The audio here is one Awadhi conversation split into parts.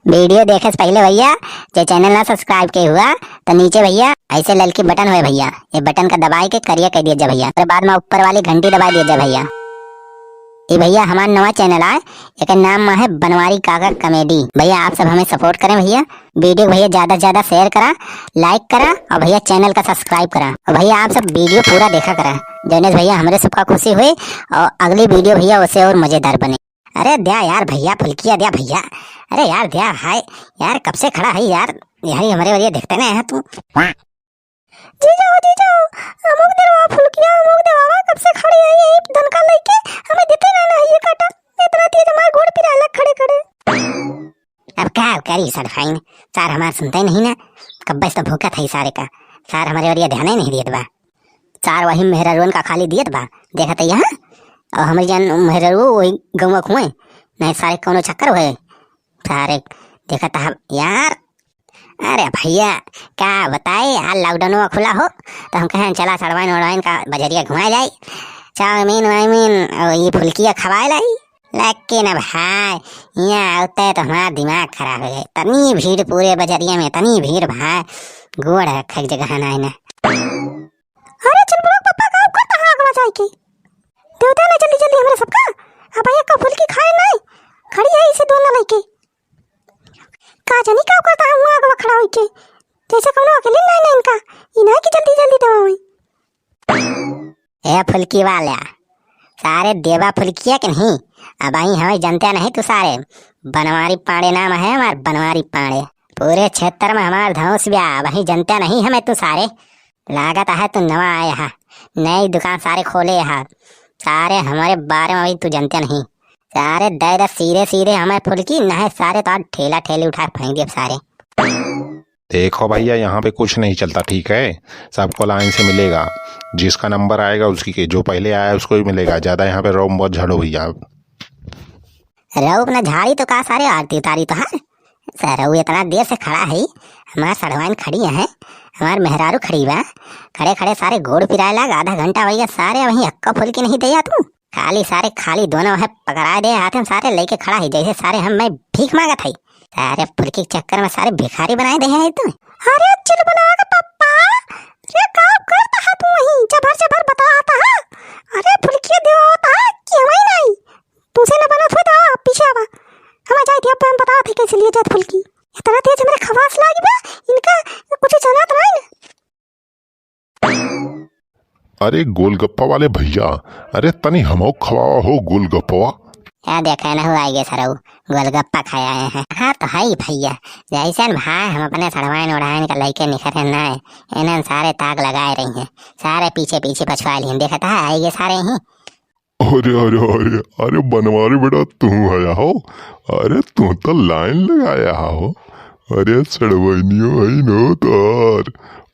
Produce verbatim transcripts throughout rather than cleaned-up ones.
वीडियो देखे से पहिले भइया, जे चैनल ना subscribe के हुआ, तो नीचे भइया ऐसे ललकी बटन होए भइया, ये बटन का दबाए के करिया कर दिया जा भइया। ओकरे बाद में ऊपर वाली घंटी दबाए दिया जा भइया। ये भइया हमार नवा चैनल आए, एकर नाम मा है बनवारी काका कॉमेडी। भइया आप सब हमें support करें भइया, वीडियो भइया ज्यादा से ज्यादा share करा, like करा और भइया चैनल का subscribe करा। और भइया आप सब वीडियो पूरा देखा करा, जौने से भइया हमरे सबका खुशी हुई और अगली वीडियो भइया उसे और मजेदार बने। अरे द्या यार भइया, फुलकिया द्या भइया। अरे यार द्या भाई, यार कब से खड़ा है यार, यार ये हमरे वरिया देखते नहीं है तू। जीजा हो जीजा हो, अमुक देवा फुलकिया, अमुक देवा कब से खड़ी है ये दनका लेके, हमें देते ना ना ये काटा, इतना तेज हमारे गोड़ पिराए लग खड़े खड़े। अब का करी सर फाइन, सार हमार सुनते नहीं ना, कब्बे से तो भूखा था ही सारे का, सार हमारे वरिया ध्यान ही नहीं दियत बा। सार वही मेहरारुअन का खाली दियत बा, देखत है यहाँ, और हमारी जान मेहरारू वही गौवा खुए, नहीं सारे कौनो चक्कर हुए, सारे देखत है यार। अरे भइया, का बताई, आज lockdown वा खुला हो, तो हम कहें, "चला, सड़वाइन वड़वाइन का बजरिया घुमाए जाई, चाउमीन वाउमीन, और ये फुलकिया खवाए लाई।" लेकिन अब भाई, यहाँ आते तो हमारा दिमाग खराब हो जाए। तनी भीड़ पूरे बजरिया में, तनी भीड़ भाई, गोड़ रखे के जगह ना है ना। अरे चल बड़ो पापा, का करता है आगवा जाए के? देवता ना जल्दी जल्दी हमरे सबका, अब ये का फुलकी खाए नहीं, खड़ी है इसे दोनों लेके। का जानी का करता है वहाँ आगवा खड़ा होके, जैसे कौनो अकेले नहीं ना इनका, इन्हें की जल्दी जल्दी दवा हुई। ए फुलकी वाला, सारे देवा फुलकिया के नहीं, अब आई हमें जनते नहीं तू सारे। बनवारी पांड़े नाम है हमार, बनवारी पांड़े। पूरे क्षेत्र में हमार धनुष ब्या, अब आई जनते नहीं हमें तू सारे। लागत है तू नवा आया है, नई दुकान सारे खोले है। सारे हमारे बारे में अभी तू जनते नहीं। सारे दे दे सीधे सीधे हमें फुलकी, नहीं सारे तो आज ठेला ठेली उठा के फेंक दिए सारे। देखो भइया, यहाँ पे कुछ नहीं चलता, ठीक है? सबको लाइन से मिलेगा, जिसका नंबर आएगा उसकी के, जो पहले आया उसको ही मिलेगा। ज्यादा यहाँ पे रौब मत झाड़ो भइया। रौब ना झाड़ी तो का सारे, आरती उतारी तो हर। सर, रौब इतना देर से खड़ा है, हमार सड़वाइन खड़ी है, हमार मेहरारू खड़ी बा, खड़े खड़े सारे गोड़ पिराए लाग, आधा घंटा हो गया, सारे वहीं हक्का फुलकी नहीं दे तू। खाली सारे, खाली दोनों है पकड़ा दे हाथ में, सारे लेके खड़ा है जैसे सारे हम मैं भीख मांगत है। सारे फुलकी के चक्कर में सारे भिखारी बनाए दे है तू। अरे चिलबला के पप्पा, रे का करता है तू वहीं जबर जबर बताता है? अरे फुलकी देवा होता है कि वही नहीं? तुझसे ना बना था पीछे आवा। हम जाए थे अब हम बता थे कैसे लिए जात फुलकी। इतना तेज हमरे खवास लागी बा, इनका कुछ जनात नहीं ना। अरे गोलगप्पा वाले भइया, अरे तनी हमहू खवावा हो गोलगप्पवा। या देखे ना हो आइगे सरऊ, गोलगप्पा खाए आए हैं। हाँ तो है ही भइया, जैसन भाई हम अपने सड़वाइन उड़ाइन का लइके निकरे ना, इन्हन सारे ताक लगाए रही हैं, सारे पीछे पीछे पछुआ लिए, देखता है आइगे सारे ही। अरे, अरे, अरे, अरे, बनवारी बेटा, तू आया हो? अरे, तू तो लाइन लगाया हो। अरे, सड़वैनियो है नो तार।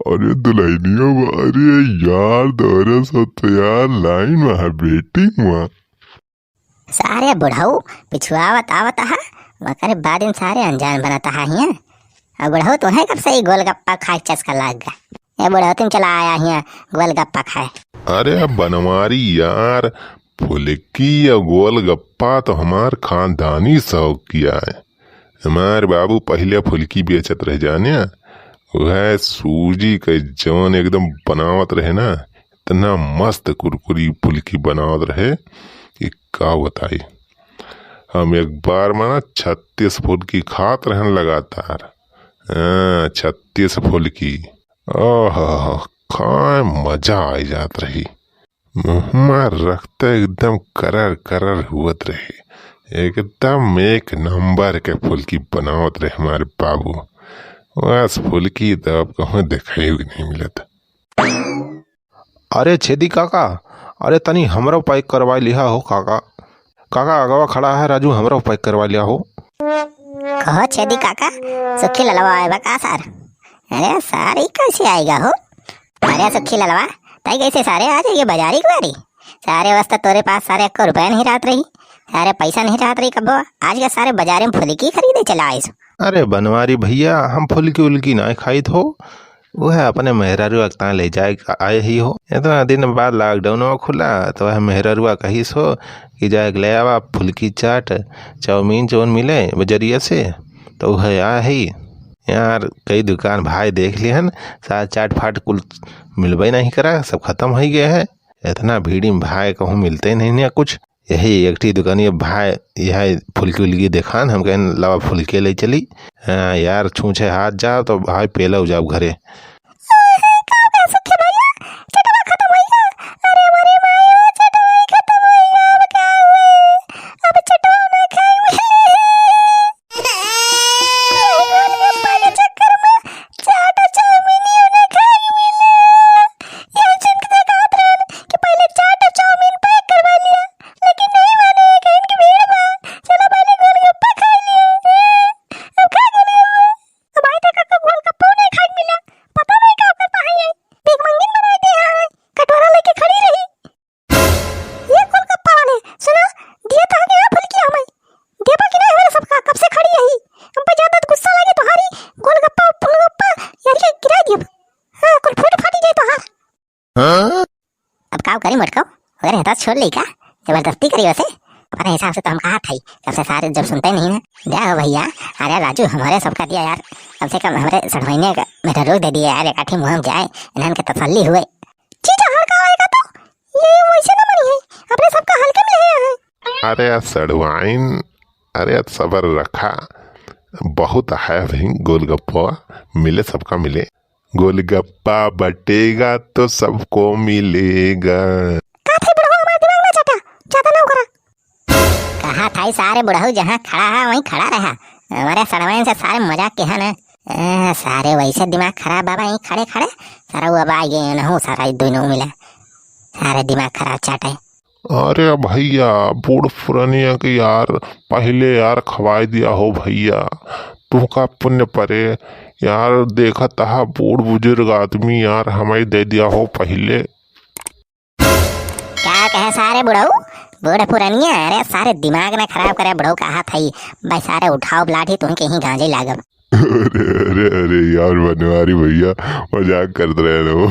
अरे, दुल्हनियो बा। अरे, यार, दौरे सो तो यार, लाइन में है, वेटिंग में। सारे बुढ़ऊ पिछुआवत आवत है, ओकरे बाद इन सारे अनजान बनत है हियाँ। अब बुढ़ऊ, तुम्हें कब से ई गोलगप्पा खाए के चस्का लाग गा? ए बुढ़ऊ, तुम चला आया हियाँ गोलगप्पा खाए। अरे बनवारी यार, फुलकी या गोलगप्पा तो हमार खानदानी शौक किया है। हमार बाबू पहिले फुलकी बेचत रहे जाने, वह सूजी के जवन एकदम बनावत रहे ना, इतना मस्त कुरकुरी फुलकी बनावत रहे कि का बताई। हम एक बार में ना छत्तीस फुलकी खात रहन लगातार। हाँ, छत्तीस फुलकी। ओह, खाए मजा आ जात रही। मुँह में रखते एकदम करर करर हुवत रहे। एकदम एक नंबर के फुलकी बनावत रहे हमारे बाबू। बस फुलकी तो अब कहूँ देखाई भी नहीं मिलत। अरे छेदी काका, अरे तनी हमरो पैक करवा लिहा हो काका। काका, अगवा खड़ा है राजू, हमरो पैक करवा लिहा हो। कहो छेदी काका, सुखी ललवा आए बा का सार? अरे सार, ई कैसे आएगा हो? अरे सुखी ललवा, तई कैसे सारे आ जाइए बाजारी के बारी? सारे वास्ते तोरे पास सारे अक्को रुपया नहीं रहत रही, सारे पैसा नहीं रहत रही कब्बो, आज के सारे बाजारे में फुलकी खरीदे चला आइस। अरे बनवारी भैया, हम फुलकी उलकी ना खाइत हो, वह अपने मेहरारू अगता ले जाए के आए ही हो। इतना दिन बाद लॉकडाउन खुला, तो वह मेहरारुआ कहिस हो कि जाए के ले आवा फुलकी चाट, चाउमीन जौन मिले बजरिया से, तो है या ही यार, कई दुकान भाई देख लिहन, सारा चाट फाट कुल मिलबे नहीं करा, सब खतम होइ गए है। इतना भीड़ में भाई कहूँ मिलते नहीं ना कुछ। यही एक ठी दुकानिया भाई, यही फुलकी उलकी देखान, हम कहन लावा फुलकी ले चली। हाँ यार, छूछे हाथ जाओ तो भाई पेला हो जाओ घरे। ये गोलगप्पा वाले, सुना, दिया तो हमें यहाँ फुलकिया हमें। देबा कि नहीं हमारे सबका, कब से खड़ी यही। हम पे ज्यादा गुस्सा लगे तुम्हारी, गोलगप्पा, फुलगप्पा, यार के गिरा दियो। हाँ, कुल फूट फाटी जाए तुम्हार। हाँ? अब का करी मोटको? अगर हता छोड़ ले का? जबरदस्ती करी वैसे? अपने हिसाब से तो हम कहा था ही, कब से सारे जब सुनते नहीं ना। जा हो भैया, अरे राजू, हमारे सबका दिया यार, कम से कम हमारे सड़वैने का मेरा रोक दे दिया यार, एक आठी मुँह जाए, इन्हन के तसल्ली हुए। चीज हल्का होएगा तो ये वैसे न बनी है, अपने सबका हल्के में ले आए हैं। अरे यार सड़वाइन, अरे यार सबर रखा, बहुत है भाई गोलगप्पा, मिले सबका मिले। गोलगप्पा बटेगा तो सबको मिलेगा। का थे बुढ़वा, हमारा दिमाग ना चाटा, ज्यादा ना करा। कहा था ही सारे बुढ़ऊ जहाँ खड़ा है वहीं खड़ा रहा। हमारे सड़वाइन से सारे मजाक के है ना। ए, सारे वैसे दिमाग खराब बाबा, यहीं खड़े खड़े सारा वो अब आ गए ना हो, सारा दोनों मिला, सारे दिमाग खराब चाटे। अरे भैया, बूढ़ पुरनिया के यार पहले यार खवाए दिया हो भैया, तुमका पुण्य परे यार, देखत हा बूढ़ बुजुर्ग आदमी यार हमें दे दिया हो पहले। का कहे सारे बुढ़ऊ, बूढ़ पुरनिया, अरे सारे दिमाग ना खराब करे बुढ़ऊ, कहा था ही भाई, सारे उठाओ लाठी तुमके ही गांजे लागब। अरे, अरे, अरे यार बनवारी भैया, मजाक करत रहे ना वो।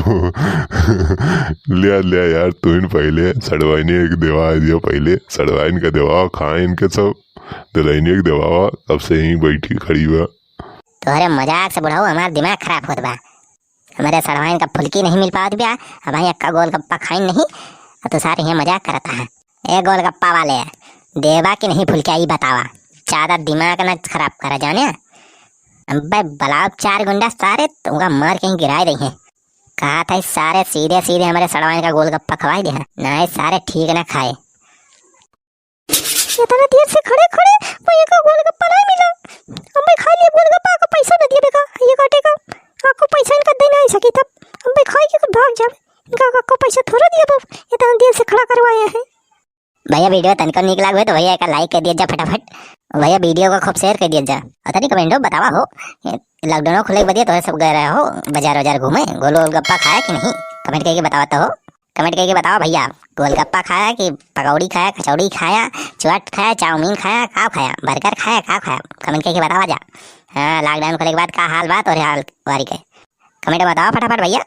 लिया, लिया यार, तू ही पहले सड़वाइने एक देवा दिया, पहले सड़वाइन का देवा, खाए इनके सब, दुल्हनिया के देवा, कब से यहीं बैठी खड़ी बा। तोहरे मजाक से बुढ़ऊ हमार दिमाग खराब होत बा। हमारे सड़वाइन का फुलकी नहीं मिल पावत बा, अब यहाँ का गोलगप्पा खाइन नहीं, और तू सारे यहाँ मजाक करता है। ए गोलगप्पा वाले, देबा कि नहीं फुलकिया, ई बतावा, ज्यादा दिमाग ना खराब करा जाने। अबे बुलाओ चार गुंडा सारे, तुमका मार के ही गिराए दई हैं। कहा था इस सारे सीधे सीधे हमारे सड़वाइन का गोलगप्पा खवाई दे हैं, नहीं सारे ठीक ना खाए। इतना देर से खड़े खड़े भैया का गोलगप्पा नहीं मिला, हम भाई खा लिए गोलगप्पा, आपको पैसा ना दिए बेका, ये काटे का, आपको पैसा इनका देना नहीं सकी तब हम भाई खाए के भाग जावे, इनका आपको पैसा थोड़ा दिया बाबू, इतना देर से खड़ा करवाए हैं। भैया वीडियो तनिको नीक लागवे तो भैया एक लाइक कर दिया जा फटाफट। भैया वीडियो को खूब शेयर कर दिया जा। और तनी कमेंटो बतावा हो, ये लॉकडाउन खुले के बदिया तोहरे सब गए रहे हो बाजार वाजार घूमे, गोल गोलगप्पा खाया कि नहीं? कमेंट करके बतावा तो हो, कमेंट करके बतावा भैया, गोलगप्पा खाया कि पकौड़ी खाया, कचौड़ी खाया, चाट खाया, चाउमीन खाया, का खाया, बर्गर खाया, का खाया? कमेंट करके बतावा जा। हाँ, लॉकडाउन खुले के बाद का हाल बा तोहरे हाल वारी के? कमेंट में बतावा फटाफट भैया।